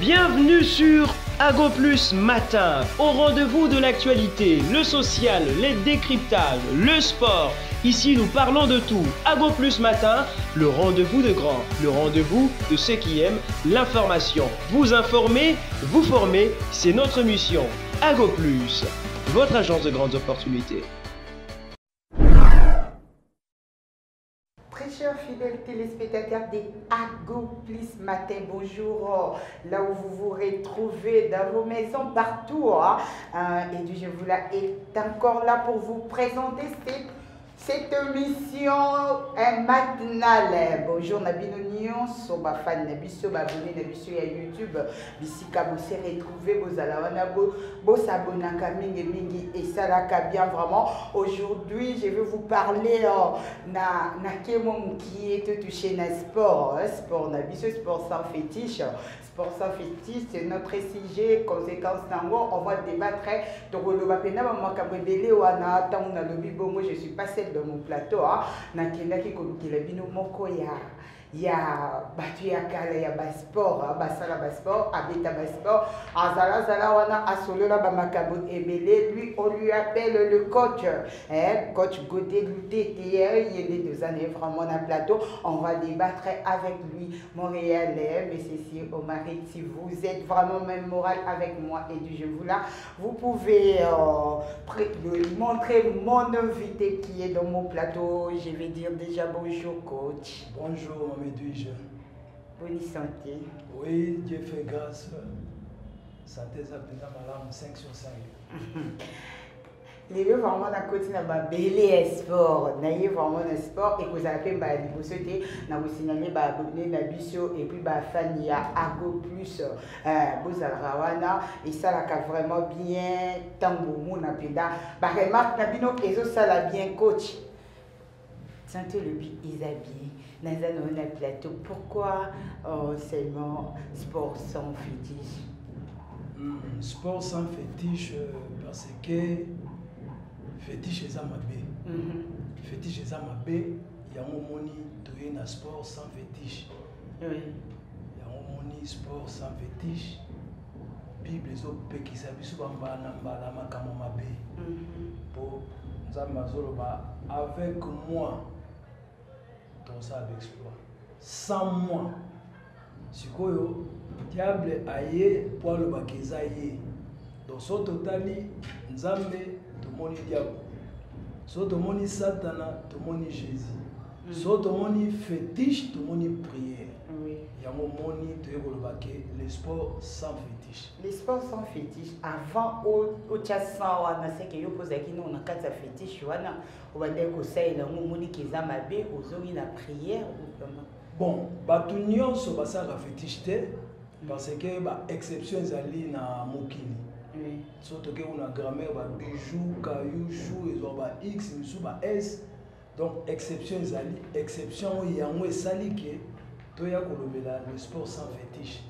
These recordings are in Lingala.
Bienvenue sur Ago Plus Matin, au rendez-vous de l'actualité, le social, les décryptages, le sport. Ici, nous parlons de tout. Ago Plus Matin, le rendez-vous de grands, le rendez-vous de ceux qui aiment l'information. Vous informer, vous former, c'est notre mission. Ago Plus, votre agence de grandes opportunités. Très chers fidèles téléspectateurs des Ago Plus Matin, bonjour. Là où vous vous retrouvez dans vos maisons, partout. Hein. Et du je vous la est encore là pour vous présenter cette émission matinale. Bonjour na bino nyonso ba fan na biso, ba abonné na biso ya YouTube. Bisika bo se retrouver, bozala wana bo, bo s'abonnaka mingi mingi et salaka bien vraiment. Aujourd'hui, je vais vous parler na kemo qui est touché na sport, hein, sport na biso, sport sans fétiche. Sport sans fétiche, c'est notre sujet, conséquence nango, on va débattre. Tokoloba pena ba makambo ebele wana, tango na lobi bongo, je suis pas celle de mon plateau, hein. Na kendaki kolukela bino moko ya batu ya kala ya ba sport, hein, basala ba sport, abeta ba sport, azala zala wana asolola ba makambo ebele, lui on lui appelle le coach, hein, coach Godé Lutete, hein, il est deux années vraiment dans le plateau, on va débattre avec lui. Montréal, hein, mais c'est si Omar, si vous êtes vraiment même moral avec moi et du je vous là, vous pouvez montrer mon invité qui est dans mon plateau. Je vais dire déjà bonjour coach. Bonjour Mme Edwige. Bonne santé. Oui, Dieu fait grâce. Santé ça pena malamu 5 sur 5. Lelo vraiment na koti na babele ya sport, na ye vraiment na sport et kozala pe ba liboso te na kosignaler ba abonné na biso et puis ba fan ya Ago Plus, bozalaka wana esalaka vraiment bien ntango bomona mpenza ba remarque na bino ezosala bien coach. Santé lobi eza bien. Naza na na plateau. Pourquoi seulement sport sans fétiche? Sport sans fétiche parce que fétiche eza mabe. Fétiche eza mabe, yango moni toye na sport sans fétiche. Yango moni sport sans fétiche. Bible ezopekisa biso bambala na mbala makambo mabe. Po Nzambe azoloba avec moi tosala exploit. Sans moi. Sikoyo diable aye po alobaka eza ye. Donc so totali Nzambe tomoni diable. So tomoni Satana tomoni Jésus. So tomoni fétiche tomoni prière. Yango moni toye koloba ke le sport sans fétiche. Le sport sans fétiche avant otia sang wana c'est que yo kozalaki no na kati ya fétiche wana obandaki kosalela yango omoni ke eza mabe ozongi na prière ou comment? Bon, bato nyonso basalaka fétiche te parce que ba exception ezali na mokili. So toke kuna grammaire ba bijou, caillou, chou ezwa ba X, misu ba S. Donc exception ezali, exception oyo yango esali ke toya kolobela le sport sans fétiche.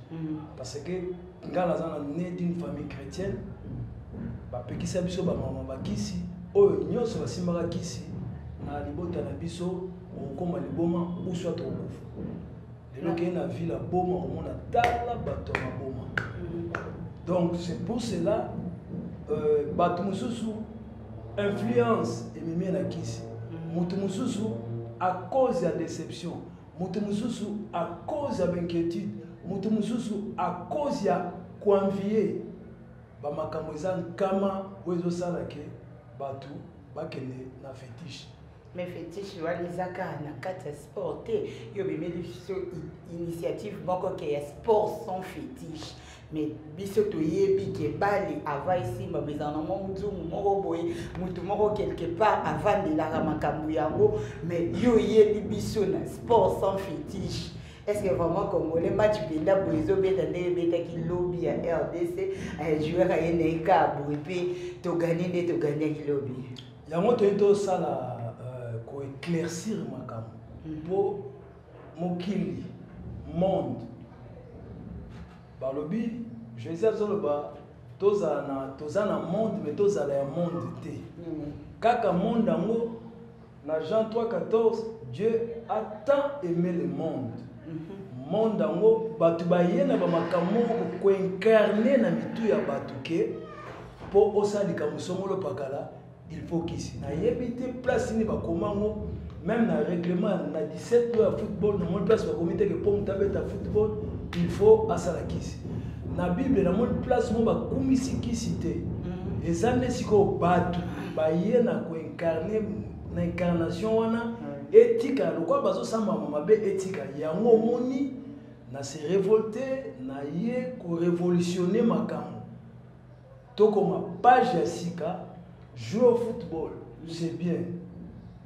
Parce que nga naza na né d'une famille chrétienne, bapekisa biso ba mama bakisi oyo nyonso basimbaka kisi na libota na biso okoma liboma ou soit okokufa. Lelo okei na ville ya Boma omona tala bato ya maboma. Donc c'est pour cela bato mosusu influence ememi na kisi. Moto mosusu à cause ya déception, moto mosusu à cause ya inquiétude, moto mosusu à cause ya koenvier ba makambo eza nkama oyo ezosala ke bato bakende na fétiche. Mais fétiche wana eza kaka na kati ya sport te, yo bemeli biso initiative moko ke ya sport sans fétiche. Mais biso toyebi ke bale ava esimba, mais ezala na mwa nzungu moko boye, motu moko quelque part avandelaka makambo yango, mais yo oyebi biso na sport sans fétiche. Est-ce que vraiment Congolais match benda boye ezobeta ndenge ebetaki lobi ya RDC, joueur aye na ye kaka boye mpe toganye nde toganyaki lobi? Yango toyei tosala koéclaircir makambo. Po mokili monde balobi Jésus azoloba tozala na, toza na monde mais tozala ya monde te. Kaka monde yango na Jean 3:14, Dieu a tant aimé le monde. Monde yango, bato baye na bamakambo moko koincarner na mitu ya bato ke mpo osala likambo songolo pakala, il faut kisi. Nayebi te place nini bakoma yango. Même na règlement na 17 loi ya football, namoni place bakomi te ke mpo moto abeta football, il faut asala kisi. Na Bible, namoni place mo bakumisi kisi te. Eza nde sikoyo bato baye na koincarner na incarnation wana, etika lokola bazosambama mabe, etika yango. Omoni, na se révolter, na ye korévolutionner makambo, tokoma page ya sika. Jouer au football, c'est bien,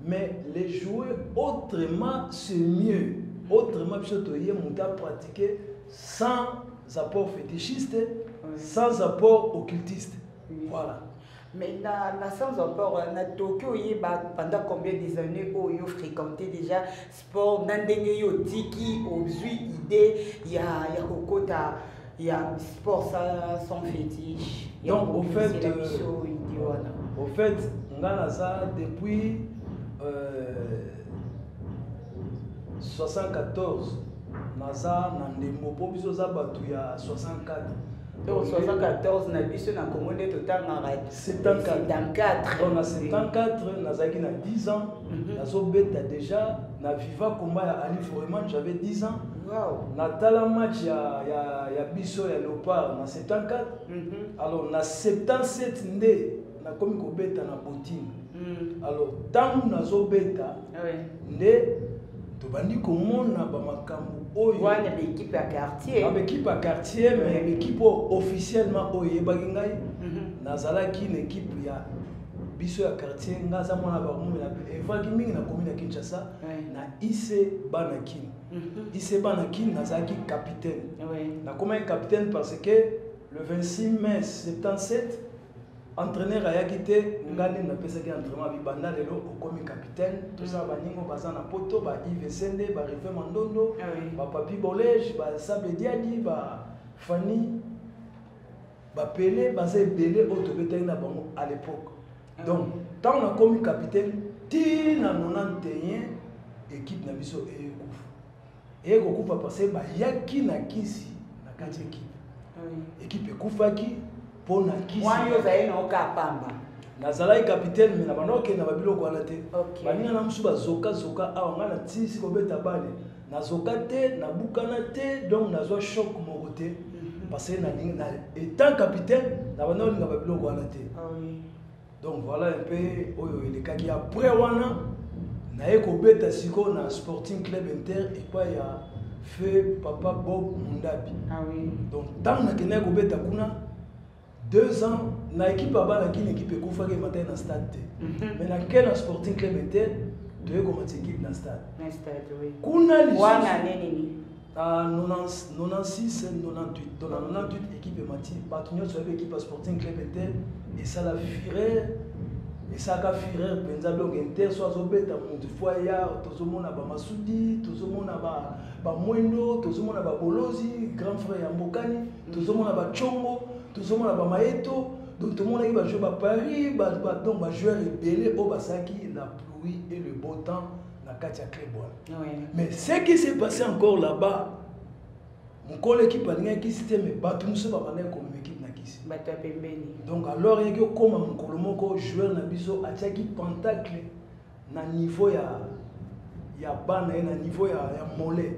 mais les jouer autrement, c'est mieux. Autrement, biso toye moto apratiquer sans apport fétichiste, sans apport occultiste. Voilà. Mais na sans apport na toki oyeba pendant combien des années oyo fréquenté déjà sport, na ndenge yo otiki, ozwi idée ya kokota ya sport sans fétiche? Donc au fait, nga naza depuis 74, naza na ndembo, mpo biso oza bato ya 64. Donc 74 na biso na Congo nde totangaka. 74. 74. Donc na 74, nazalaki na 10 ans, nazobeta déjà na Viva Combat ya Ali Foreman, j'avais 10 ans. Natala match ya biso ya Léopard na 74. Alors na 77 nde nakomi kobeta na botine. Alors ntango nazobeta, nde tobandi komona bamakambo oyo. Wana baéquipe ya quartier? Na baéquipe ya quartier, mais équipe oyo officiellement oyo eyebaki ngai, nazalaki na équipe ya biso ya quartier. Ngai aza mwana Barumbu, evaki mingi na commune ya Kinshasa, na IC Bana Kin. IC Bana Kin, nazalaki capitaine. Nakomaki capitaine parce que le 26 mai 77, entraîneur ayaki te, ngai nde napesaki entraînement. Bibanda lelo okomi capitaine. Tosala baningo baza na poto, ba Yves Sende, ba Rive Mandondo, bapapi Bolege, basable Diadi, bafani bapele, baza ebele oyo tobetaki na bango à l'époque. Donc ntango nakomi capitaine ti na 91, équipe na biso eye kufa, eye kokufa parce que bayaki na kisi na kati ya équipe. Équipe ekufaki mpo na kisi. Wana ozali na oka pamba? Nazalaki capitaine, mais na banda okende na babiloko wana te. Baninga na mosusu bazokazoka awa, ngai natisi kobeta bale, nazoka te, nabukana te, donc nazwa choc moko te, parce que nalingi na étant capitaine, na banda kolinga babiloko wana te. Donc voilà un peu oyo elekaki. Après wana, naye kobeta sikoyo na Sporting Club Inter epai ya feu papa Bob Mundabi. Donc ntango nakendaki kobeta kuna, 2 ans na équipe ya bana Kini, équipe ekufaki, emataki na stade te. Mais nakei na Sporting Club Inter, toye komata équipe na stade. Na stade, oui. Kuna wana ane nini? Na 96, 98. Donc na 98, équipe emati, bato nyonso bayebi équipe ya Sporting Club Inter esala fureur, esalaka fureur mpenza. Donc Inter so azobeta, motu fo aya. Tozomona bamasudi, tozomona bamwendo, tozomona babolozi, grand frère ya Mbokani, tozomona bachongo, tozomona bamaeto. Donc tomonaki bajoueur baparis donc bajoueur ebele oyo basalaki la pluie et le beau temps na kati ya club wana. Mais ce qui s'est passé encore là-bas, mokolo équipe alingaki kisi te, mais bato mosusu babandaki komema équipe na kisi. Bato ya pembeni. Donc alors eyaki okóma mokolo moko, joueur na biso atiaki pentacle na niveau ya bana ye, na niveau ya mollet.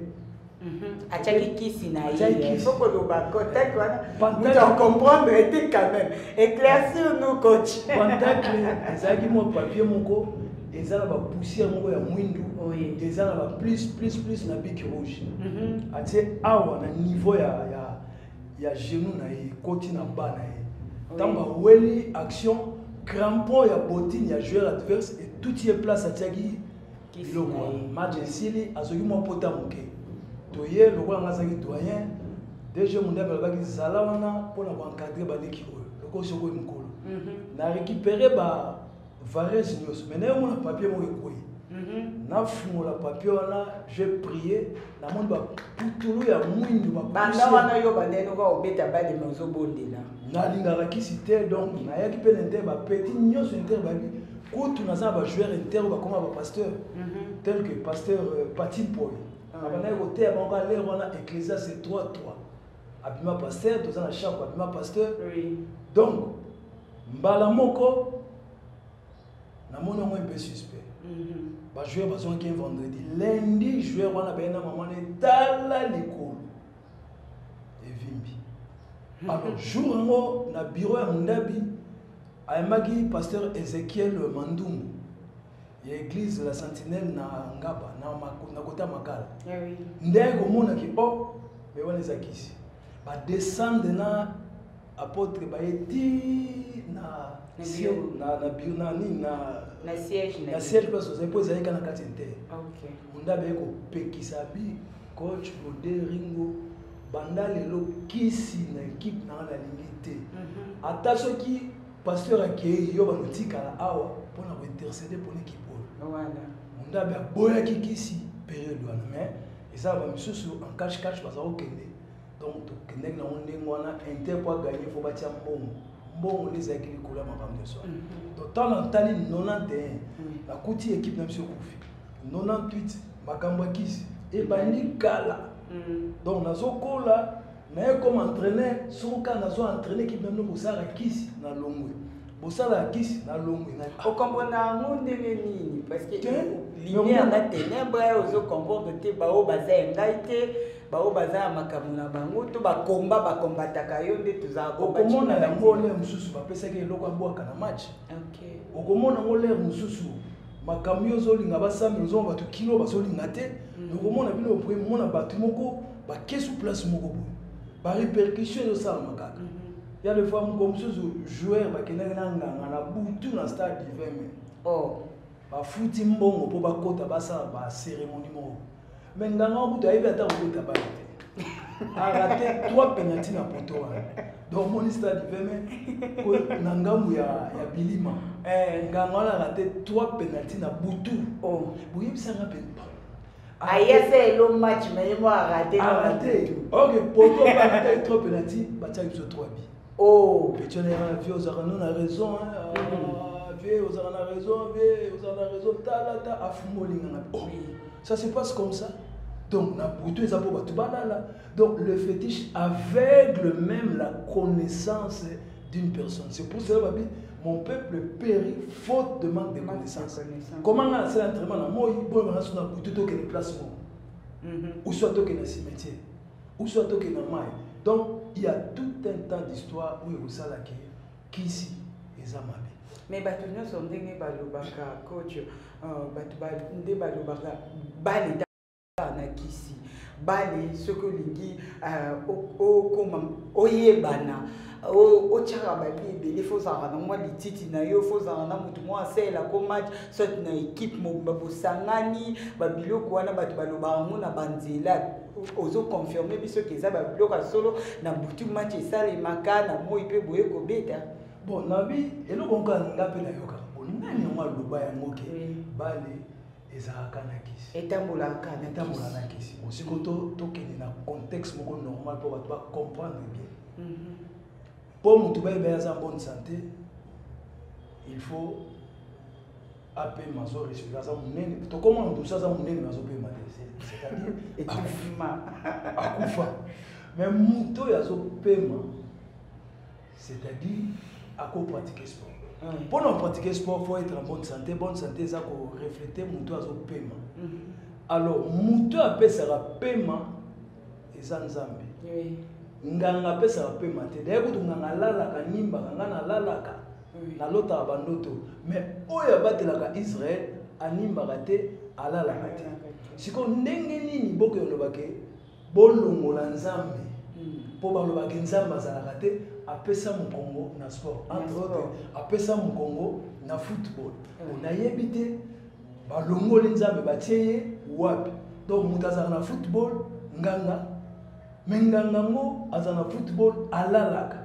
Atiaki kisi na Atiaki ye? Kisi. Faut koloba contact wana, Pentacle. moto acomprendre te quand même. Éclaircir nous, coach. Pentacle ezalaki mwa papier moko eza na bapoussière moko ya mwindu, eza na ba plus plus plus na bic rouge. Atie awa na niveau ya genou na ye, ekoti na ba na ye. Ntango baweli action, crampon ya bottine ya joueur adverse etuti ye place atiaki Kisi biloko na wana. ye. Match esili, azwaki mwa pota moke. Toye lokola nga azalaki doyen, DG Mondabe alobaki: "Zala wana mpona koencadrer baleki oyo, lokola soki oyo mokolo." Na récupéré ba vareuse nyonso, mais naye omona papier moko ekwei. Nafungola papier wana, je prie, namoni baputulu ya mwindu. Banda wana yo bandeni oka obeta balema, ozobondela? Nalingaka kisi te. Donc nayaki mpe na Inter, bapeti nyonso Inter bayebi kutu naza na bajoueur Inter oyo bakoma bapasteur, tel que pasteur Pati Poi. Nabandaki koteya bango kaka lere wana Ecclésiaste 3 3. Abima pasteur, toza na chako, abima pasteur. Donc mbala moko namoni yango un peu suspect. Bajoueur bazwaki un vendredi, lundi joueur wana baye na mama na etala likolo evimbi. Alors jour yango na bureau ya Mundabi ayambaki pasteur Ezekiel Mandungu ya église la Sentinelle na Ngaba na kota Makala. Nde komonaki oh mais wana eza kisi. Ba descendre na apôtre baye ti na na bureau na nini na siège na siège place ozali mpo ezalaki na kati te. Mundabi aye kopekisa bi coach Gode Ringo banda lelo kisi na équipe na nga nalingi te. Ata soki pasteur akei yo banotikala awa mpona kointercéder mpona équipe oyo. Mundabi aboyaki kisi période wana, mais eza na bamisusu en cache cache baza kokende. Donc tokendaki nango ndenge wana, Inter po aganye fo batia mbongo, mbongo nde ezalaki likolo ya makambo nyonso wana. Donc ntango natali 91 nakuti équipe na biso ekufi 98, makambo ya kisi ebandi kala. Donc nazokola naye comme entraîneur, soko kaka nazo entraîner équipe na bino bosalaka kisi na longwe, bosalaka kisi na longwe. Okomprendre yango ndenge nini? Parce que lumière na ténèbre, ozocomprendre te bao baza ya ngai te, bao baza ya makambo na bango to bakomba bakombataka yo nde tozalaka. Okomona yango lere mosusu bapesaki eloko abwaka na match. Okomona yango lere mosusu makambo yo ozolinga basambela, ozomona bato kilo bazolinga te. Okomona bino mona bato moko bakesu place moko boye, barépercussion ezosalama kaka. Ya des fois moko mosusu joueur bakendaki na nganga na butu na stade du 20 mai. Bafuti mbongo mpo bakota basala bacérémonie moko, mais nganga wa butu ayebi ata kobeta bale te, arate 3 penalty na poto wana. Donc omoni stade du 20 mai na ngambu ya bilima, nganga wana arate 3 penalty na butu. Boyebisanga mpe ayesa elo match mais ye mo arate. Arate, ok, poto arate 3 penalty, batiaki biso 3 bi. Petit wana yaka vie, ozalaka no na raison, vie ozalaka na raison, vie ozalaka na raison, tala ta afumolinganga. Oh, ça se passe comme ça. Donc na butu eza mpo bato balala. Donc le fétiche aveugle même la connaissance d'une personne. C'est pour cela babi mon peuple périt faute de manque de connaissance. Comment nga nasala entraînement na moi boyo bana so na butu tokende place moko, ou soit tokende na cimetière, ou soit tokende na mai. Donc il y a tout un tas d'histoires oyo ekosalaki kisi eza mabe. Mais bato nyonso ndenge balobaka coach, bato nde balobaka bale na kisi, bale soki olingi okoma oyebana, otiaka babi ebele, fo ozalaka na mwa lititi na yo, fo ozalaka na motu mwa asalelako match, soit na équipe mobimba bosangani babiloko wana. Bato balobaka yango na banzela. Ozoconfirme biso ke eza babiloko ya solo, na butu match esalemaka, na moi mpe boye kobeta? Bon, nabi eloko moko nga mpe nayokaka bo nani yango aloba yango ke bale ezalaka na kisi. Etambolaka na etambola na kisi. Bon, sikoyo tokende na contexte moko normal mpo bato bacomprendre bien. Mpo motu bayeba ye aza bonne santé, il faut apema, azo respirer, aza monene. Tokomona motu mosusu aza monene mais azopema te, c'est-à-dire akufa. Mais motu oyo azopema, c'est-à-dire akopratiquer sport. Mpona pratiquer sport, faut être en bonne santé. Bonne santé eza korefléter motu azopema. Alors motu apesaka pema eza Nzambe. Nganga apesaka pema te. Daye kutu nganga alalaka, nimbaka, nga nalalaka, nalotaka bandoto, mais oyo abatelaka Israel animbaka te, alalaka te. Sikoyo ndenge nini bokoki olobake bolongola Nzambe? Mpo balobaki Nzambe azalaka te, apesa mokongo na sport, entre autres apesa mokongo na football. Nayebi te balongoli Nzambe batie ye wapi. Donc moto azalaka na football nganga, me nganga yango aza na football alalaka,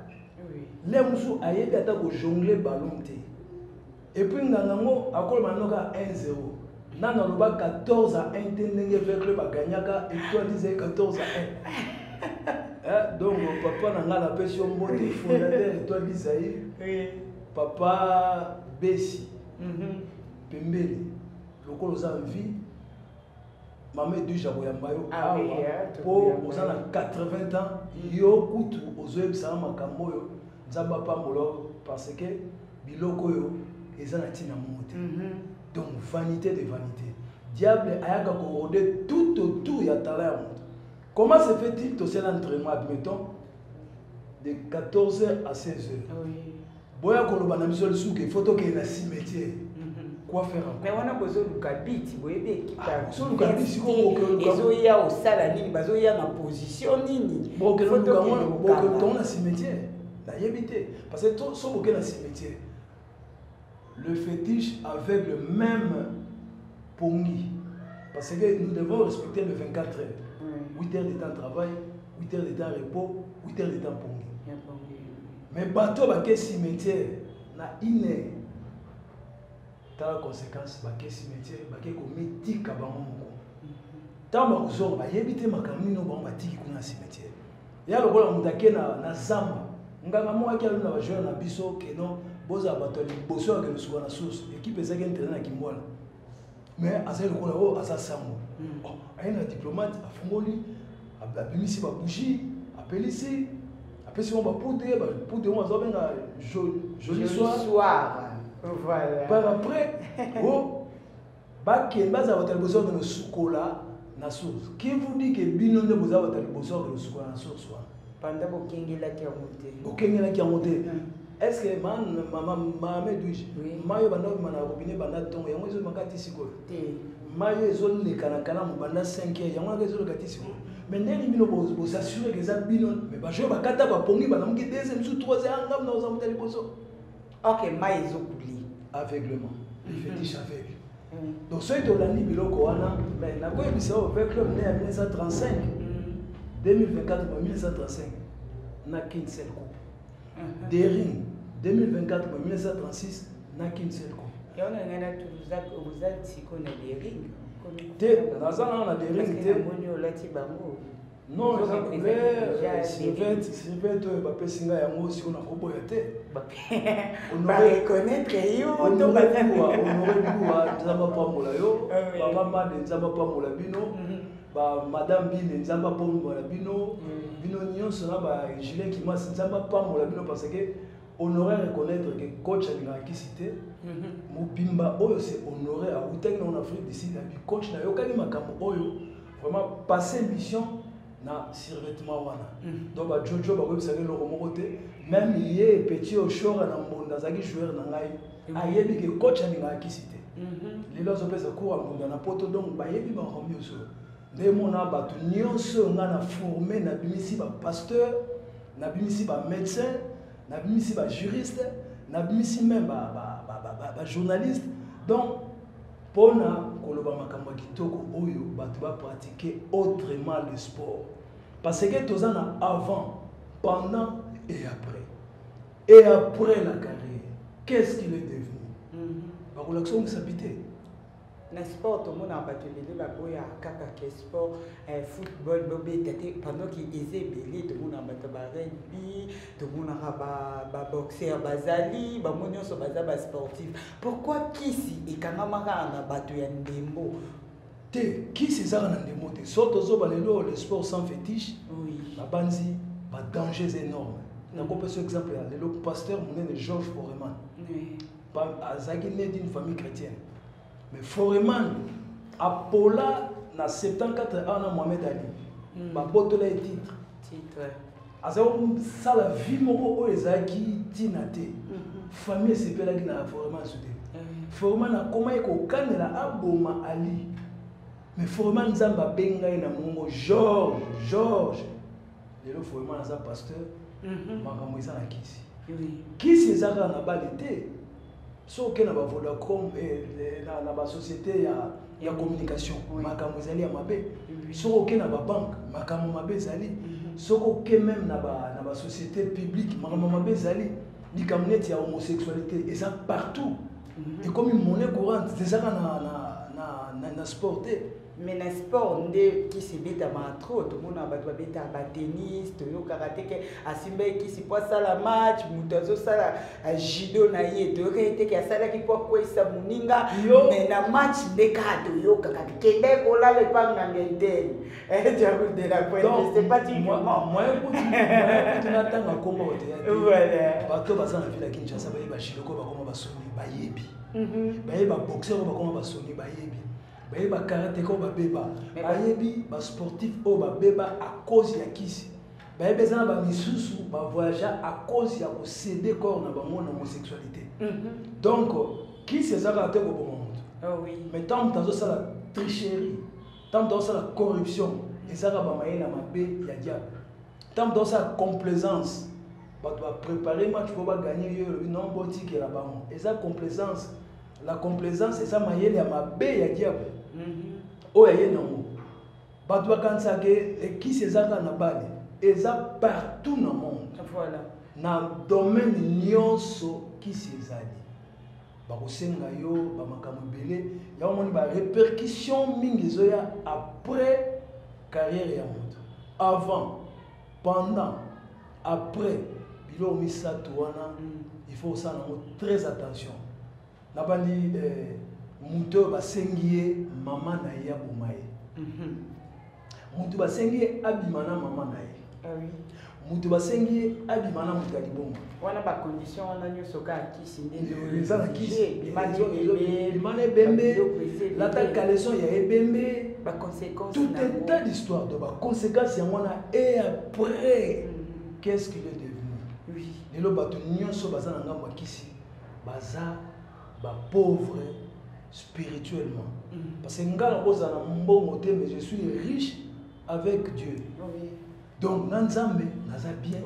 le mosusu ayebi ata kojongler ballon te. Et puis nganga yango akoloba nano kaka 1-0, nano aloba 14-1 te, ndenge V.Club baganyaka Étoile disait 14-1. Donc papa na ngai napesi yo mbote, fondateur Étoile d'Isaïe, papa Besi pembeni, lokola oza vie. Mama Edwige akoyamba yo awa mpo oza na 80 ans, yo kutu ozoyebisaka makambo oyo. Nzambe apambola yo, parce que biloko oyo eza na ntina moko te. Donc vanité de vanité, diable ayaka korôder tout autour ya talent ya moto. Comment se fait-il tosala entraînement, admettons, de 14h à 16h, boya koloba na biso lisusu il faut tokende na cimetière? Quoi faire encore? Mais wana bozoluka biti, boyebi équipe Bozoluka biti, sikoyo ezoya osala nini, bazoya na position nini? Bokende luka na cimetière, nayebi te, parce que so boke na cimetière, le fétiche avec le même pongi, parce que nous devons respecter le 24 heures, 8 heures de temps de travail, 8 heures de temps repos, 8 heures de temps pongi. Mais bato bake cimetière na une heure, tala conséquence. Bake cimetière, bake komitika bango moko. Ntango bakozonga, bayebi te makambo nini oyo bango batiki kuna na cimetière. Ya lokola moto ake na zamba. Nganga moko aki alobi na bajoueur na biso keno bozala bato ya liboso ya kende suka na source. Équipe ezalaki entraîné na Kimbwala, mais azali lokola oyo aza sango. Aye na diplomate, afungoli, abimisi babougie, apelisi, apesi bango bapoudre. Bapoudre yango azobenga joli soir. Voilà. Par après o bakende, bazala bato ya liboso ya kokende sukola na source. Qui vous dit que bino nde boza bato ya liboso ya kokende sukola na source wana? Panda bokengelaki yango te. Bokengelaki yango te. Est ce que mama Edwige, mai oyo banda obima na robinet banda ntongo, yango ezobimaka ti sikoyo? Te. Mai oyo ezoleka na kalamu banda 5 heures, yango naka ezoleka ti sikoyo? Mais ndeni bino bos'assurer que eza bino? Mais bajoueur bakata bapongi, balamuki deuxième, mosusu troisième, angamu na oza moto ya liboso. Ok, mai ezocouler. Aveuglement, le fétiche aveugle. Donc soki tolandi biloko wana, mais nakoyebisa oyo V Club né ya 1935, 2024 ba 1935 na qu'une seule coupe. Daring 2024 ba 1936 na qu'une seule coupe. Yango na ngai na oza sikoyo na Daring? Te, naza nanga na Daring te. Namoni olati bango. Non, eza couleur survêt. Survêt oyo bapesi ngai yango, sikoyo nakoboya te. Bareconnaître yo. Honoré Buwa, Nzambe apambola yo. Mama Made, Nzambe apambola bino. Madame Bile, Nzambe apambola bino. Bino nyonso na ba Julien Kimasi, Nzambe apambola bino, parce que Honoré reconnaître que coach alingaka kisi te. Mobimba oyo, c'est Honoré awutaki nango na Afrique du Sud. Abi coach, nayokaki makambo oyo, vraiment passé mission na survêtement wana. Donc bajojo bakoyebisaka eloko moko te. Même ye petit Oshora na mbonda, azalaki joueur na ngai, ayebi que coach alingaka kisi te. Lelo azopesa cours ya mbunda na Poto. Donc bayebi makambo nyonso. Nde mona bato nyonso oyo ngai na formé, nabimisi bapasteur, nabimisi bamédecin, nabimisi bajuriste, nabimisi même bajournaliste. Donc mpona koloba makambo ya kitoko oyo, bato bapratiquer autrement le sport, parce que toza na avant, pendant et après. Et après la carrière, qu'est-ce qu'il est devenu? Bakolakisa omisapi te. Na sport tomonaka bato ebele baboya kaka que sport, football bobeta te, pendant que eza ebele. Tomonaka bato ba rugby, tomonaka baboxer, bazali bango nyonso baza basportif. Pourquoi kisi ekangama kaka na bato ya ndembo? Te, kisi ezaka na ndembo te. So tozoba lelo le sport sans fétiche, babanzi badanger eza énorme. Nakopesa exemple ya lelo, pasteur monene George Foreman azalaki né d'une famille chrétienne, mais Foreman apola na 74 ans na Mohamed Ali, babotola ye titre. Titre. Azalaki kosala vie moko oyo ezalaki ntina te. Famille esepelaki na Foreman su te. Foreman akomaki kokanela aboma Ali, mais Foreman, Nzambe abenga ye na mongo: "George, George." Lelo Foreman aza pasteur. Makambo eza na kisi. Kisi eza kaka na bale te. So oke na bavodacom, na basociété ya communication, makambo ezali ya mabe. Soki oke na babanke, makambo mabe ezali. Soki oke même na basociété publique, makambo mabe ezali. Likambo neti ya homosexualité eza partout, ekomi monnaie courante. Ezaka na sport te. Mais na sport nde kisi ebetamaka trop. Tomonaka bato babetaka batennis, toyokaka te ke asimbaki kisi mpo asala match. Moto azosala judo na ye, toyokaki te ke asalaki mpo akweyisa moninga. Mais na match nde kaka toyokaka kende kolala epa nganga etene. Diaboul de la Pointe, je sais pas si moyen kutu natanga komba bato ya te. Bato baza na ville ya Kinshasa bayeba judoka bakoma basoni, bayebi. Bayeba boxeur oyo bakoma basoni, bayebi. Bayeba karateka oyo babeba, bayebi. Basportif oyo babeba à cause ya kisi, bayebi. Eza na bamisusu bavoyage à cause ya kocéder corps na bango na homosexualité. Donc kisi eza kaka te koboma moto, mais ntango moto azosala tricherie, ntango moto azosala corruption, ezaka bamayele ya mabe ya diable. Ntango moto azosala complaisance, bato baprépare match mpo baganye, yo olobi non, botikela bango, eza complaisance. La complaisance eza mayele ya mabe ya diable oyo aye nango. Bato bakanisaka ekisi eza kaka na bale, eza partout na monde. Na domaine nyonso kisi ezali. Bakosenga yo bamakambo ebele yango moni, barépercussion mingi ezoya après carrière ya moto. Avant, pendant, après, biloko misato wana, il faut osala yango très attention. Nabandi moto oyo basengi ye mama na ye aboma ye, moto basengi ye abima na mama na ye, moto basengi ye abima na moto ya libongo. Wana bacondition wana nyonso kaka kisi. Nde eza na kisi. Bima na ebembe, lata caleçon ya ebembe, tout un tas d'histoire de baconséquence yango wana. Et après, qu'est-ce qu'il est devenu? Lelo bato nyonso baza na ngambo ya kisi baza bapauvre spirituellement, parce que nga nakozala na mbongo te, mais je suis riche avec Dieu. Donc na Nzambe naza bien.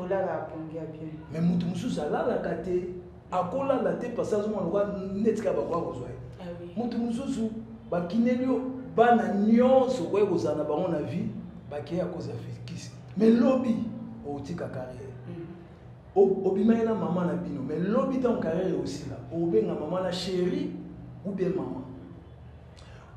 Mais moto mosusu alalaka te, akolala te, parce azomona lokwa neti kaka bakoka kozwa ye. Moto mosusu bakineli yo bana nyonso okoki kozala na bango na vie, bakei akoza kisi. Mais lobi otika carrière, obimaki na mama na bino, mais lobi ntango carrière osila, obenga mama na chéri ou bien mama.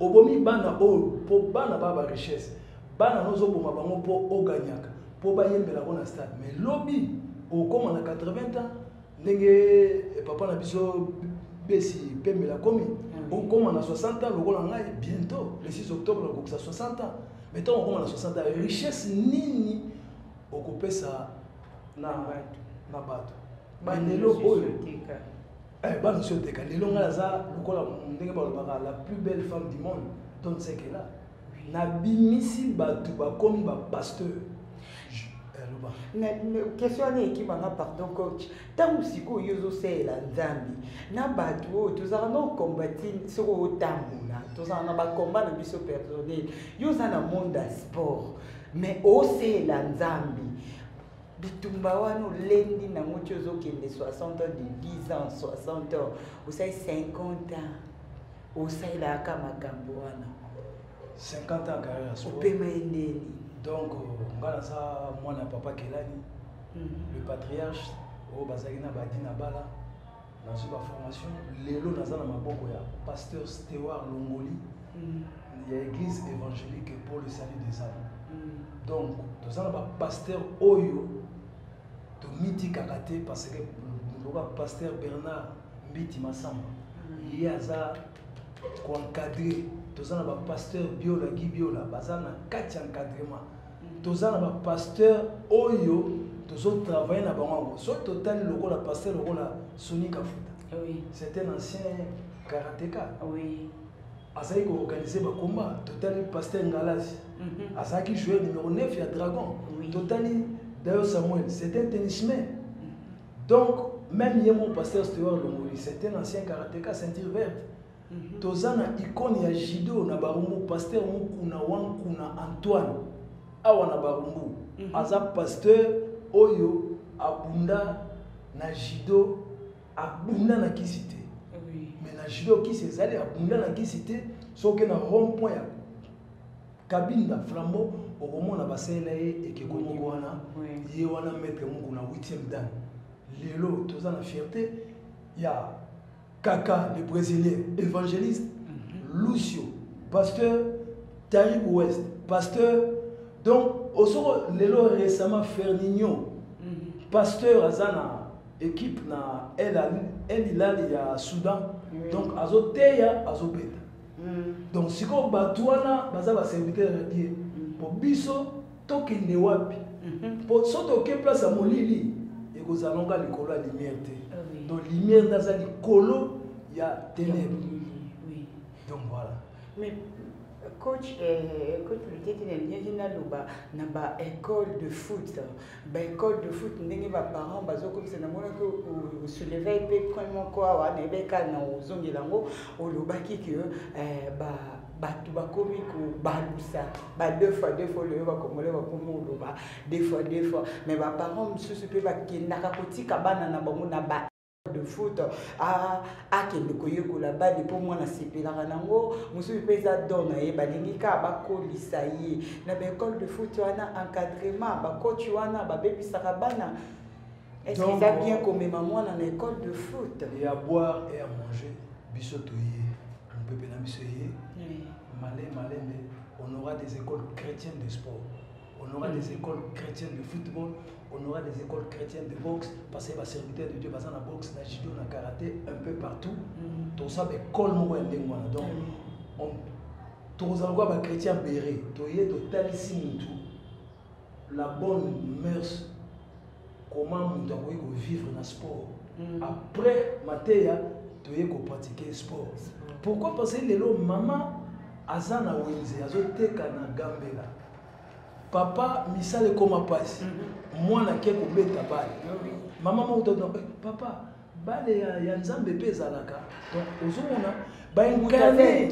Obomi bana oyo mpo bana baa barichesse, bana nozoboma bango mpo oganyaka, mpo bayembelako na stade. Mais lobi okóma na 80 ans, ndenge papa na biso Besi Pembela komi, okóma na 60 ans lokola ngai. Bientôt le 6 octobre nakokisa 60 ans. Mais ntango okóma na 60 ans, richesse nini okopesa na bato? Lelo oyo bana osi oteka. Lelo ngai naza lokola ndenge balobaka, la plus belle femme du monde, Don Sekela. Nabimisi bato bakomi bapasteur. Question wana ekimanga, pardon coach. Ntango sikoyo ozosalela Nzambe na bato oyo tozalaka na okombati, soki otambola, tozalaka na bakomba na biso personnel. Yo oza na monde ya sport, mais osalela Nzambe. Bitumba wana olendi nango ti ozokende 60 ans, de 10 ans, 60 ans, osali 50 ans, osalelaka makambo wana. 50 ans carrière ya sport. Opema ye ndeni? Donc nga naza mwana ya papa Kelani, le patriarche oyo bazalaki na badi na bala. Nazwi baformation. Lelo naza na maboko ya pasteur Stewart Longoli ya Église évangélique pour le salut des âmes. Donc toza na bapasteur oyo tomitikaka te, parce que lokola pasteur Bernard Mbiti Masamba, ye aza koencadre. Toza na bapasteur Biola, Gi Biola, baza na kati ya encadrement. Toza na bapasteur oyo tozotravaille na bango yango. Soki totali lokola pasteur lokola Soni Kafuta, c'est un ancien karateka, azalaki koorganize bakomba. Totali pasteur Ngalasi, azalaki joueur numéro 9 ya Dragon. Totali Dayo Samuel, c'est un tennisman. Donc même ye mo pasteur Stewart Longoli, c'est un ancien karateka, ceinture verte. Toza na icône ya judo na Barumbu, pasteur Mukuna Wankuna Antoine, awa na Barumbu. Aza pasteur oyo abunda na judo, abunda na kisi te. Mais na judo kisi ezali. Abunda na kisi te. Soki na rond point ya Kabinda Flambeau, okomona basalela ye ekeko moko wana. Ye wana maître Mukuna, 8e dan. Lelo toza na fierté ya Kaka le Brésilien, évangéliste Lucio, pasteur. Tariq West, pasteur. Donc osoko lelo récemment Ferninho, pasteur aza na équipe na El El Hilal ya Soudan. Donc azoteya, azobeta. Donc sikoyo bato wana baza baserviteur ya Dieu. Po biso tokende wapi? Po so toke place ya molili, ekozala nonga likolo ya lumière te. Donc lumière nde aza likolo ya ténèbre. Donc voilà. Mais coach Lutete, nalingaki naloba na baécole de foot, baécole de foot, ndenge baparent bazokomisa. Namonaki osoulever mpe point moko awa, nayebeka na ozongela yango. Olobaki ke bato bakomi kobalusa ba deux fois deux fois. Loyo bakongole bakomi oloba deux fois deux fois, mais baparent mosusu mpe bakendaka kotika bana na bango na ba de foot, akende koyekola bale mpo mwana asepelaka nango. Mosusu mpe eza don na ye, balingi kaka bakolisa ye na baécole de foot wana. Encadrement, bacoach wana babebisaka bana. Est-ce que eza bien komema mwana na école de foot? Et à boire et à manger, biso toye mopepe na biso ye malembe. On aura des écoles chrétiennes de sport, on aura des écoles chrétiennes de football, on aura des écoles chrétiennes de boxe, parce que baserviteur de Dieu baza na boxe, na judo, na karaté, un peu partout. Toza baécole moko ya ndenge wana. Donc tozala kwa bachrétien bere, toye totalisi mutu la bonne mœurs, comment moto akoki kovivre na sport. Après mateya, toye kopratiquer sport. Pourquoi? Parce que lelo mama aza na wenze, azoteka na Gambela, papa misala ekoma mpasi, mwana ake kobeta bale. Mama moko to eh, papa, bale ya Nzambe mpe ezalaka. Donc ozomona baincarne.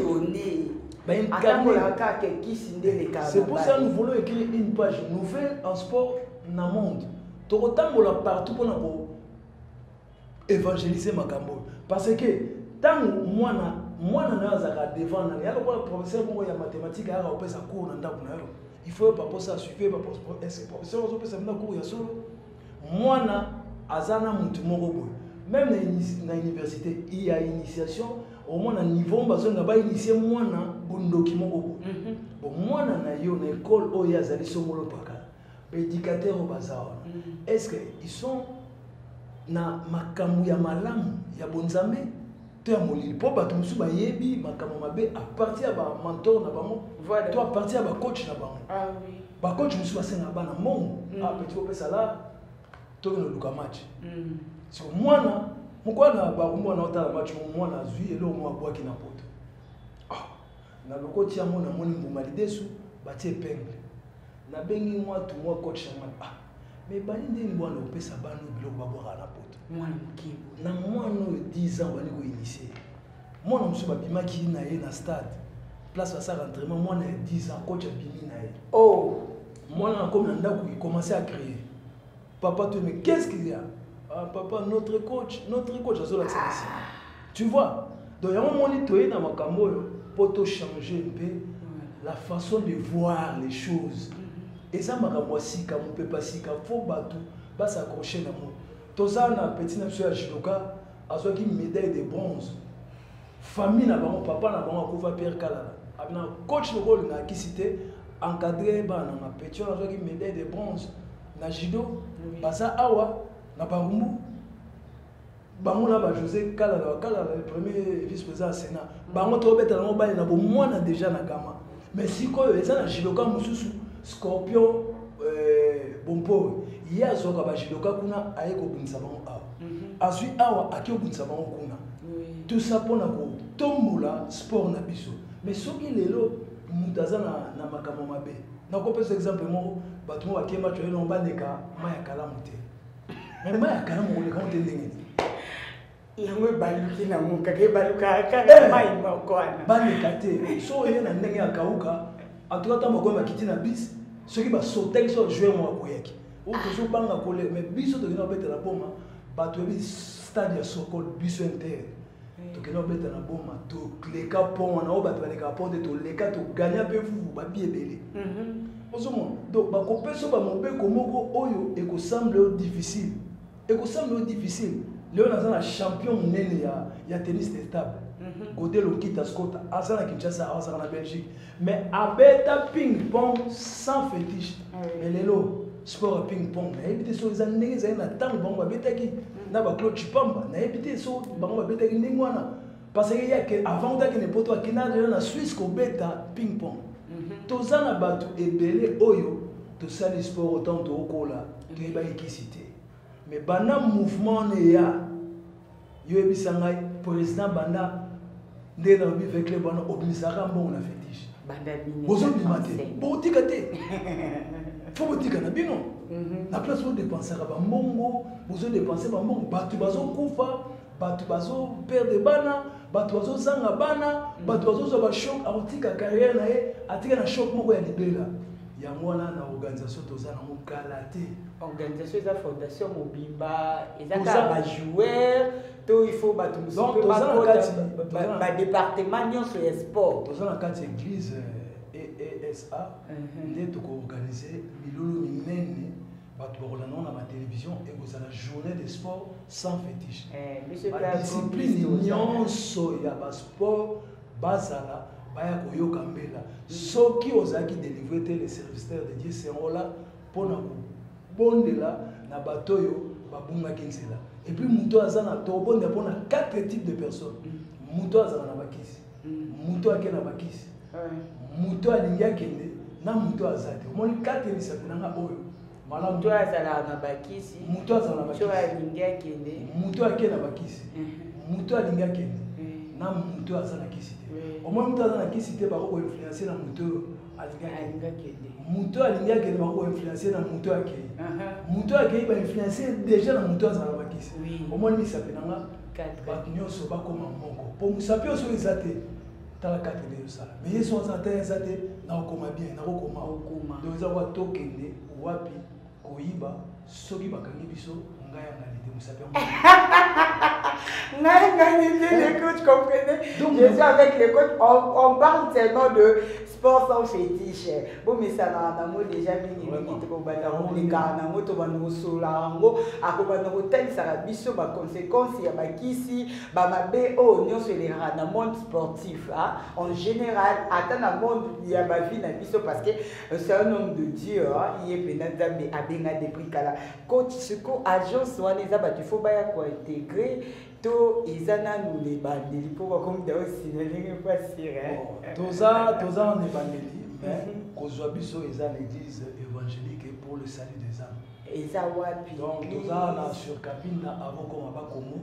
Atambolaka kaka kisi nde elekaka. C'est pour ça nous voulons écrire une page nouvelle en sport na monde. Tokotambola partout mpona ko évangéliser makambo oyo, parce que ntango mwana na yo azalaka devant nani, ya lokola professeur moko ya mathématique ayaka kopesa cours na ndako na yo, il faut yeba mposa asuive professeur azopesa bino cours ya solo. Mwana aza na mutu moko boye, même na université ya initiation, omona niveau bazonga bainitie mwana bondoki moko boye. Bon, mwana na yo na école oyo azali songolo paka, baéducateur oyo baza wana, est ce que ils sont na makambo ya malamu ya bonzambe to ya molili? Mpo bato mosusu bayebi makambo mabe à partir ya bamentor na bango to à partir ya bacoach na bango. Bacoach mosusu basengaka bana mbongo. Ah, petit, opesa la tokende oluka match. Siko mwana moko wana Barumbu wana otala match, mwana azwi eloko moko, abwaki na poto. Ah, na lokoti yango, namoni mbuma lidesu, batie épingle. Nabengi mwa tu mwa coach yango: "Ah, mais bani ndeni bwana opesa bana oyo biloko babwaka na poto?" Mwana moke. Na mwana oyo 10 ans, bandi koinitie mwana mosusu, babimaki na ye na stade, place basala entraînement. Mwana ya 10 ans, coach abimi na ye. Mwana akomi na ndako, il commençait à crier: "Papa, toi, mais qu'est-ce qu'il y a?" "Ah papa, notre coach, notre coach." Azolakisa na nsima, tu vois. Donc yango moni toye na makambo oyo mpo tochanger mpe la façon de voir les choses. Eza makambo ya sika, mopepe ya sika, fo bato bas'accroche nango. Toza na petit na biso ya judoka, azwaki médaille de bronze. Famille na bango, papa na bango akufa, Pierre Kalala abina coach loko olinga akisi te encadre bana nanga. Petit wana azwaki médaille de bronze na judo. Baza awa na Barumbu, bango na bajosé Kalala, bakalala, le premier vice président ya Sénat. Bango tobetela yango bale na bomwana déjà na gama. Mais sikoyo eza na judoka mosusu, Scorpion Bompori. Ye azwaka bajudoka kuna, aye kobundisa bango awa. Azwi awa, ake kobundisa bango kuna. Tout ça mpona kotombola sport na biso. Mais soki lelo moto aza na makambo mabe, nakopesa exemple moko: bato moko bakei match, oye nango baleka mai ya Kalamu te. Mais mai ya Kalamu koleka ngo te, ndenge nini? Yango ebaluki nango kaka, ebalukaka kaka mai moko wana. Baleka te. So oye na ndenge ya kauka, en tout cas ntango bakomi, bakiti na bis, soki basotaki so joueur moko akoyaki oyo tozobanga kole. Mais biso tokende kobetela Boma, bato yebi stade ya Sokol, biso inter tokende kobeta na Boma, toleka pont wana oyo bato balekaka pont te. Toleka, toganya mpe fufu babi ebele. Ozomona, donc bakopesa bamobeko moko oyo ekosemble yo difficile, ekosemble yo difficile. Lelo naza na champion monene ya tennis de table. Gode Lokita Scott aza na Kinshasa, azalaka na Belgique, mais abeta ping pong sans fétiche. Mais lelo sport ya ping pong, nayebi te soki eza ndenge ezali na ntango bango babetaki na baclaude Chipamba. Nayebi te so bango babetaki ndenge wana, parce que yake avant otakende Poto, akenda deja na Suisse kobeta ping pong. Toza na bato ebele oyo tosali sport autant tookola, toyebaki kisi te, mais banda mouvement wana eya, yo yebisa ngai, président, banda nde nalobi V.Club wana, obimisaka mbongo na fétiche, bozobima te, botika te, fo botika na bino na place bodépensaka bambongo. Bozodépenser bambongo, bato bazokufa, bato bazoperdre bana, bato bazozanga bana, bato bazozwa bachoc, akotika carrière na ye, atika na choc moko ya libela. Yango wana na organisation toza nango kala te. Organisation eza fondation mobimba, eza kaka bajoueur to il faut bato mosusu mpe bakota, badépartement nyonso ya sport? Toza na kati ya église EESA nde tokoorganiser milulu minene, bato bakolanda ngo na batelevizio. Ekozala journée de sport sans fétiche, badiscipline nyonso ya basport bazala baya koyoka mbela. Soki ozalaki délivré te, les serviteurs de Dieu seront là mpona kobondela na bato oyo babungaki nzela. Et puis moto aza na, tobondela mpona quatre types de personnes: moto azala na bakisi, moto ake na bakisi, moto alingi akende, na moto aza te. Omoni quatre misapi nanga oyo malamu. Moto azalaka na bakisi. Moto azala na bakisi, alingi akende. Moto ake na bakisi, moto alingi akende, na moto aza na kisi te. Omoni moto aza na kisi te, bako koinfluencer na moto oyo alingi akende. Moto alingi akende, bako koinfluencer na moto akei. Moto akei, bainfluencer déjà na moto azala na bakisi. Omoni misapi na nga, bato nyonso bakóma moko, po mosapi oyo soki eza te, tala kate nde ezosala. Mais ye so aza te, eza te, nakokoma bien, nakokoma. Donc eza kwa tokende wapi koyiba soki bakangi biso? Ngai yangali te, mosapi yango. Ngai ngai te, le coach, comprenez. Donc, je suis avec le coach, on parle seulement de sport sans fétiche. Bomesana nango déjà mingimingi, tokobanda kolekaka nango, tobanda kosolola yango, akobanda kotalisaka biso baconséquence ya bakisi, bamabe oyo nyonso elekaka na monde sportif en général, ata na monde ya bavie na biso, parce que c'est un homme de Dieu, ye mpena Nzambe abenga depuis kala. Coach, siko agence wana eza bato ifo baya kointégrer to eza nanu na ebandeli, mpo bakomi da osina ndenge pasire? Toza na ebandeli, mais kozwa biso eza l'église évangélique pour le salut des âmes. Eza wapi? Donc toza na sur Kabinda, avant koma Bakongo,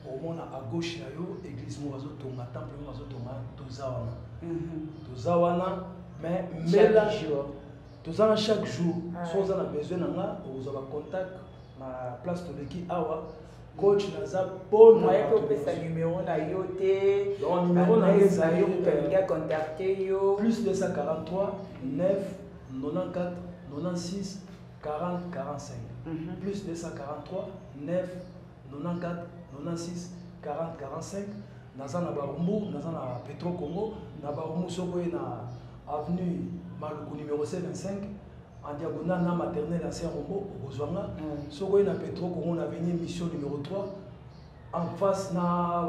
omona à gauche na yo église moko bazotonga, temple moko bazotonga. Toza wana, toza wana, mais mbela toza na chaque jour. So oza na besoin na nga, okozwa bacontact na place toleki awa. Coach naza mpona opesa numéro na yo te? Donc numéro na nga ezali moto alingi acontacter yo. Plus 243 9 94 96 40 45. Plus 243 9 94 96 40 45. Naza na Barumbu, naza na Petro Congo na Barumbu. Soki oye na avenue Maluku numéro 75, en diagonale na maternelle ancien Rombo, okozwa nga. Soki oye na Petro Congo, na avenue Mission numéro 3, en face na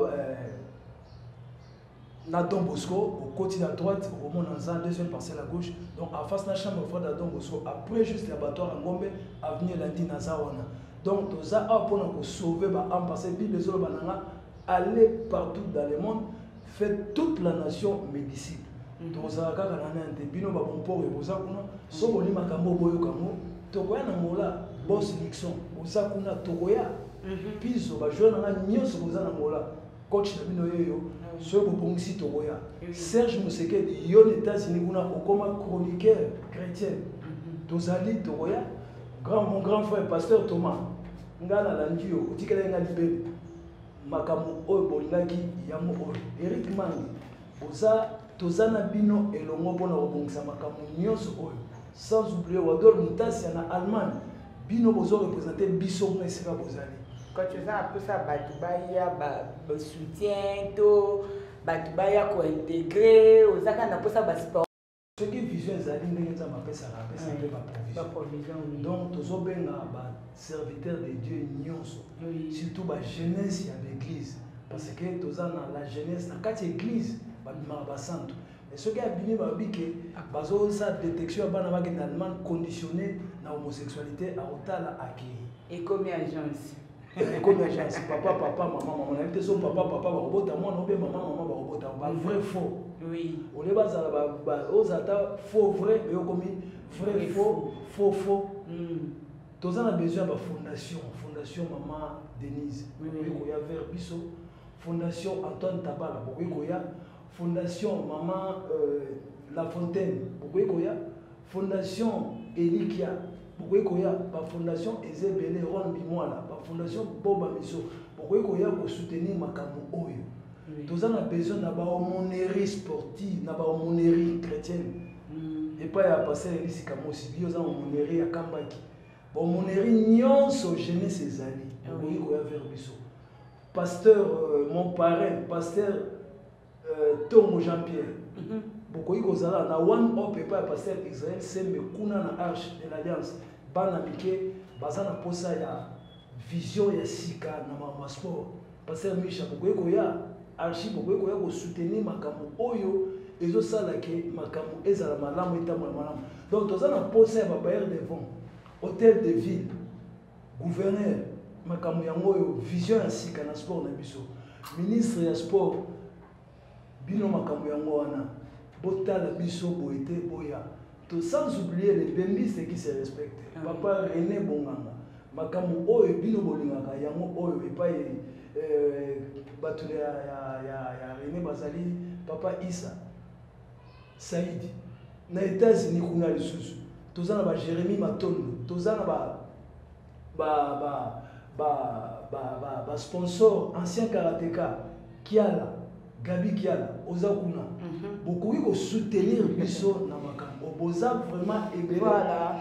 Don Bosco, okoti na droite, okomona nza deuxième parcelle à gauche, donc en face na chambre froide ya Don Bosco, après juste abattoir ya Ngombe, avenue elandi, naza wana. Donc toza awa mpona kosauver baâme, parce que Bible ezoloba na nga: "Allez partout dans le monde, faites toute la nation mes disciples." Tozala kaka na nani te, bino babomporo boza kuna, so boli makambo boyoka yango, tokoya na Ngola. Bos Nixon oza kuna, tokoya. Pizo, bajoueur na nga nyonso boza na Ngola, coach na bino yeyo, soki bobongisi, tokoya. Serge Mosekedi, yo na États-Unis kuna, okoma chroniqueur chrétien, tozali, tokoya. Grand, mon grand frère pasteur Thomas, nga nalandi yo, otikelaki nga libele, makambo oyo bolingaki yango oyo. Eric Mangi, oza, toza na bino elongo mpona kobongisa makambo nyonso oyo. Sans oublier Wadol Mutasia na Allemagne, bino bozoreprésenter biso kuna esika bozali. Coach, oza na mposa bato baya basoutien to bato baya kointégrer? Oza kaka na mposa basport? Soki vision ezali ndenge Nzambe apesaka, apesa mpe baprovision. Donc tozobenga baserviteur de Dieu nyonso, surtout bajeunesse ya baeglise. Parce que toza na la jeunesse na kati ya église, babimaka basantu, mais soki abimi, balobi ke bazosala détection ya bana bakende Allemagne conditionné na homosexualité, akotala, akei. Ekomi agence. Ekomi agence, papa papa, mama mama. Nayebi te so papa papa bakobota mwana obe mama mama bakobota ba vrai faux. Olie bazala, ozala ata faux vrai, mais okomi vrai faux, faux faux. Toza na besoin ya bafondation. Fondation Mama Denise, bokoki koya vers biso. Fondation Antoine Tabala, bokoki koya. Fondation Mama La Fontaine, bokoki koya. Fondation Elikia, bokoki koya. Bafondation eza ebele. Ron Bimwala, bafondation Boba Miso, bokoki koya kosoutenir makambo oyo. Toza na besoin na baaumônerie sportive, na baaumônerie chrétienne. Epai ya pasteur Elisi Kamosi, biyo oza aumônerie ya Kambaki, baaumônerie nyonso jeunesse ezali, bokoki koya vers biso. Pasteur mon parrain, pasteur Tongo Jean Pierre, bokoki kozala na One Up epai ya pasteur Israel Sembe kuna na Arche de l'Alliance. Bana mike baza na posa ya vision ya sika na makambo ya sport. Pasteur Misha, bokoki koya. Archi, bokoki koya kosoutenir makambo oyo ezosala ke makambo ezala malamu, etambola malamu. Donc toza na posa ya babailleur de fonds, hôtel de ville, gouverneur, makambo yango oyo, vision ya sika na sport na biso. Ministre ya sport, bino makambo yango wana, botala biso boye te, boya to. Sans oublier les bembistes qui se respectent. Papa René Bonganga, makambo oyo bino bolingaka yango oyo epai bato ya René bazali, papa Isa Saidi na États-Unis kuna. Lisusu toza na baJérémi Matondo, toza na ba sponsor, ancien karateka Kiala, Gabi Kiala, oza kuna. Bokoki kosoutenir biso na makambo. Boza vraiment ebele.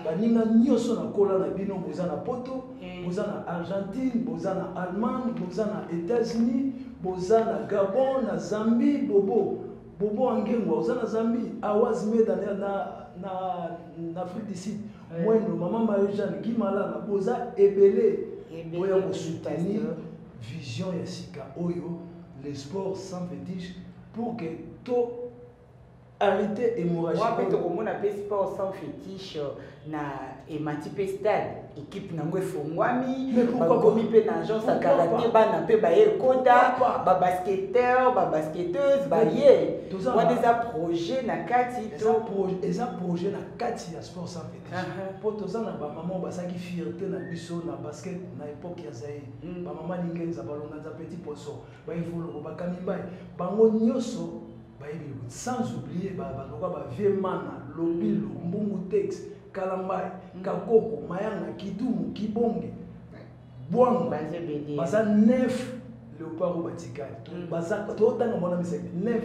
Baninga nyonso na kola na bino, boza na Poto, boza na Argentine, boza na Allemagne, boza na États-Unis, boza na Gabon, na Zambie. Bobo Bobo Angengwa, oza na Zambie. Awaz Meda na Afrique du Sud. Mwendo, mama Marie Jeanne Gimalana, boza ebele. Boya kosoutenir vision ya sika oyo, le sport sans fétiche, pour que to arrêter hémorragie. Mpe tokomona mpe sport sans fétiche na emati mpe stade, équipe nango efongwami, bakomi mpe na agence ya karate, bana mpe baye ekota, babasketteur, babasketteuse baye. Wana eza projet na kati. To eza projet na kati ya sport sans fétiche, mpo toza na bamama oyo basalaki fierté na biso na basket na époque ya Zaire, bamama Lingenza, Balonganza, Petit Poisson, Baevoloko, Bakamimbai, bango nyonso bayebi. Sans oublier baloka, bavie mana Lobilo, Mbungu, Tex Kalambai, Kakoko, Mayanga, Kidumu, Kibonge, Bwanga, baza neuf léopard oyo batikali. Totanga mwana misaki neuf.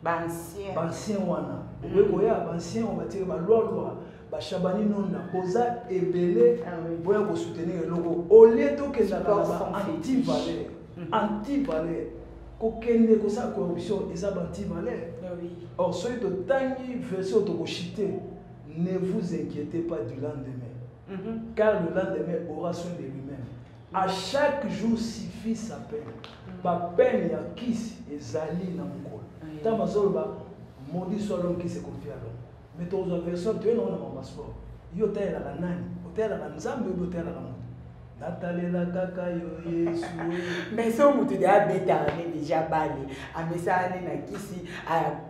Baancien. Baancien wana, okoki koya. Baancien oyo batikali, balwalwa, bashabani nonda, boza ebele. Boya kosoutenir eloko olie tokendaka na ba anti valeur. Anti valeur, kokende kosala corruption eza ba anti valeur. Or soki totangi verset oyo, tokoshite: "Ne vous inquiétez pas du lendemain, car le lendemain aura soin de lui-même. À chaque jour suffit sa peine." Bapeine ya kisi ezali na mokolo. Ntango bazoloba "Maudit soit l'homme qui se confie à l'homme", mais tozwa version toye nango na mama sport. Yo otalelaka nani? Otalelaka Nzambe obi otalelaka moto? Natalela kaka yo, Yesu. Mais so motu de abetaka ne déjà bale, amesana ne na kisi,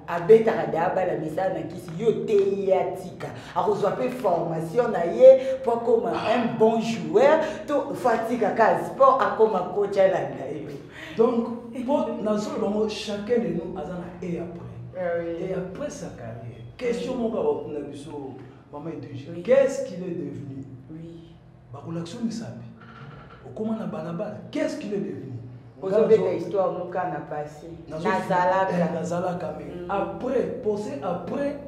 abetaka de abale, amesana na kisi, yo te ye atika, akozwa mpe formation na ye mpo akoma un bon joueur, to fo atika kaka sport, akoma coach, alanda yo? Donc mpo nazoloba bango, chacun de nous aza na et après, et après sa carrière, question moko abakuna biso, mama Edwige: qu'est-ce qu'il est devenu? Bakolakisa misapi, okóma na balabala, qu'est-ce qu'il est devenu? Ozobeta histoire noka na passé, nazalaka. Nazalaka, mais après, pensez après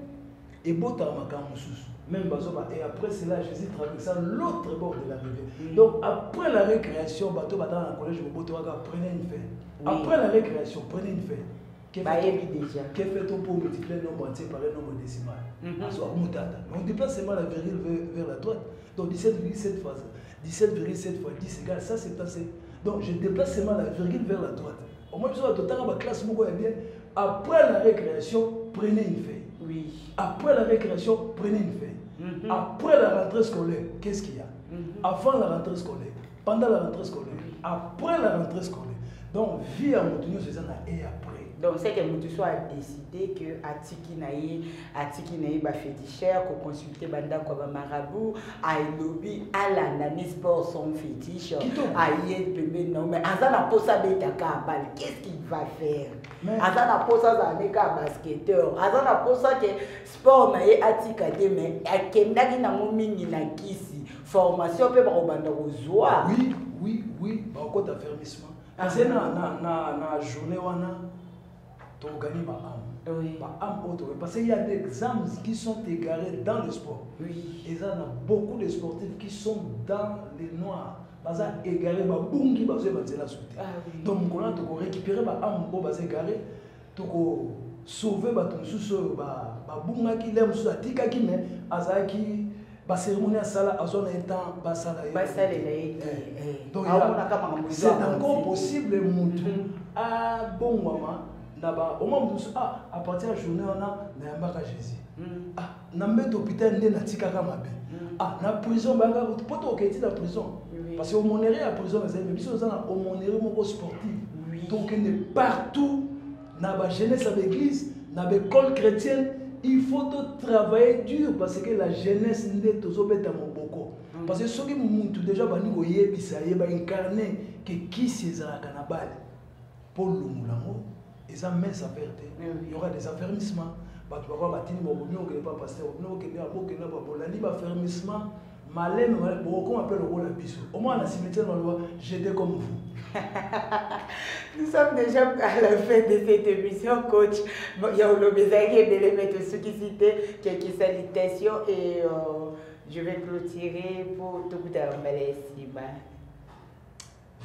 ebotaka makambo mosusu. Même bazoba: "Et après cela, Jésus traversa l'autre bord de la rivière." Donc après la récréation, bato batala na collège Boboto waka, prenez une feuille. Après la récréation, prenez une feuille. Bayebi déjà. Que fait-on pour multiplier un nombre entier par un nombre décimal? Soit mutata, mais on déplace seulement la virgule vers la droite. Donc 17,7 fois 17,7 fois 10 égale 177. Donc je déplace seulement la virgule vers la droite. Au moins biso bato totanga baclasse moko ya bien. Après la récréation, prenez une feuille. Oui. Après la récréation, prenez une feuille. Après la rentrée scolaire, qu'est-ce qu'il y a? Avant la rentrée scolaire, pendant la rentrée scolaire, après la rentrée scolaire. Donc vie ya moto nyonso eza na et après. Donc c'est que moto so adécide que atiki na ye, atiki na ye baféticheur, koconsulte bandako ya bamarabout, alobi alanda ni sport sans fétiche. Kitoko. Aye pembeni na yo, mais aza na mposa abetaka balle, qu'est-ce qu'il va faire? Mais aza na mposa azala nde kaka basketteur, aza na mposa ke sport na ye atika te, mais akendaki nango mingi na kisi, formation mpe bakobanda kozwa. Oui, bakokota affermissement. Parce que na journée wana tokogani baâme. Baâme oyo tokoki, parce qu'il y a des âmes qui sont égarées dans le sport. Eza na beaucoup de sportifs qui sont dans les noirs, baza égaré, babungi, bazoyeba nzela so te. Ah oui. Donc mokolo wana tokorécupérer baâme oyo baza égaré, tokosauve bato mosusu oyo babungaki, le mosusu atikaki, mais azalaki bacérémonie asala, azwa na ye temps basala ye. Basalela ye te. Donc, Aomonaka makambo c'est eza encore avancé. possible mutu abongwama na ba au moins mosusu, ah, à partir ya journée wana nayambaka Jésus. Ah, na mbeto hôpital nde natikaka mabe. Ah, na prison bayaka po tokokei na prison. Parce que aumônerie ya prison ezali, mais biso toza na aumônerie moko sportive. Tokende partout na ba jeunesse ya baéglise, na baécole chrétienne. Il faut to travailler dur parce que la jeunesse nde tozobeta moboko. Parce que soki mutu déjà bandi koyebisa ye, baincarne ke kisi ezalaka na bale mpo longola yango, eza mince affaire te. Il y aura des affermissements. Bato bakoya batindi babomi, okende pa pasteur, obino okende abokende bolandi baaffermissement maleme maleme, bokokoma mpe lokola biso. Au moins na cimetière baloba j'étais comme vous. Nous sommes déjà à la fin de cette émission, coach. Bon, il y a Olobezaki et Bélé, ceux qui citaient quelques salutations et je vais clôturer pour tout le monde.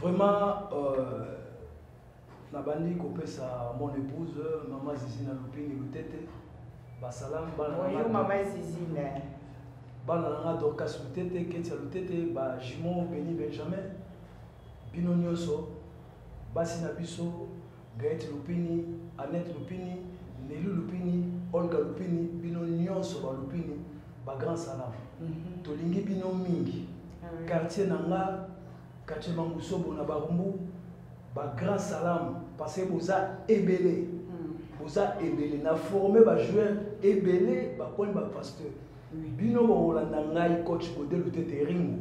Vraiment, nabandi kopesa mon épouse, Maman Zizina Lupini Lutete, basalam bana Bonjour, na nga. Maman Zizina. Bana na nga Dorcas Lutete, Ketia Lutete, ba jumeau Beni Benjamin, bino nyonso, basi na biso, Gaëte Lupini, Annette Lupini, Nelly Lupini, Olga Lupini, bino nyonso ba Lupini, ba grand salam. Tolingi bino mingi. Quartier na nga, quartier Mangusobo na Barumbu, ba grand salam parce que boza ebele. Boza ebele na former ba joueur ebele, ba koni ba pasteur. Bino bolanda ngai coach Godé Lutete Ringo.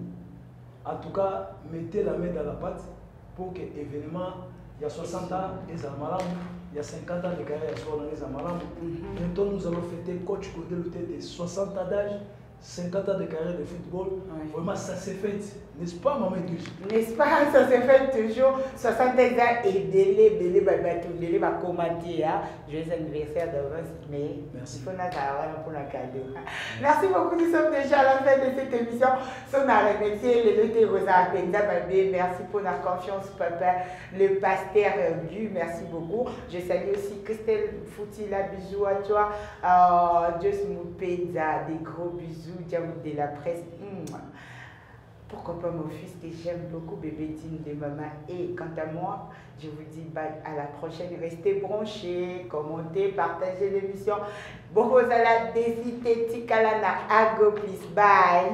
En tout cas, mettez la main dans la pâte pour que événement il y a 60 ans ezala malamu, il y a 50 ans de carrière sur ezala malamu. Bientôt nous allons fêter coach Godé Lutete 60 ans d'âge, 50 ans de carrière de football. Vraiment, ça s'est fait, n'est-ce pas, Maman Edwige? N'est-ce pas? Ça s'est fait toujours. 60 ans et délai, délai, bah, bah, tout délai, bah, commenter, hein. Joyeux anniversaire d'avance, mais Merci. il faut n'avoir pour un cadeau. Merci beaucoup, nous sommes déjà à la fin de cette émission. Son a remercié le Loté Rosa Penza Babé. Merci pour la confiance, papa, le pasteur Gu. Merci beaucoup. Je salue aussi Christelle Foutila, bisous à toi. Dieu Moupenza, des gros bisous. Diabout de la presse. Pourquoi pas mon fils que j'aime beaucoup, bébé digne de maman. Et quant à moi, je vous dis bye à la prochaine. Restez branchés, commentez, partagez l'émission. Bokozala, Désité, Tikalana, Ago, please. Bye.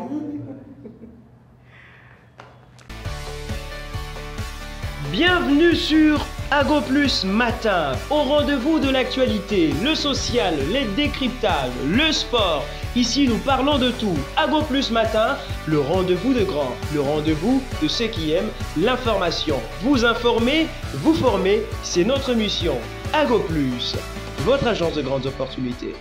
Bienvenue sur Ago Plus Matin, au rendez-vous de l'actualité, le social, les décryptages, le sport. Ici, nous parlons de tout. Ago Plus Matin, le rendez-vous de grands, le rendez-vous de ceux qui aiment l'information. Vous informer, vous former, c'est notre mission. Ago Plus, votre agence de grandes opportunités.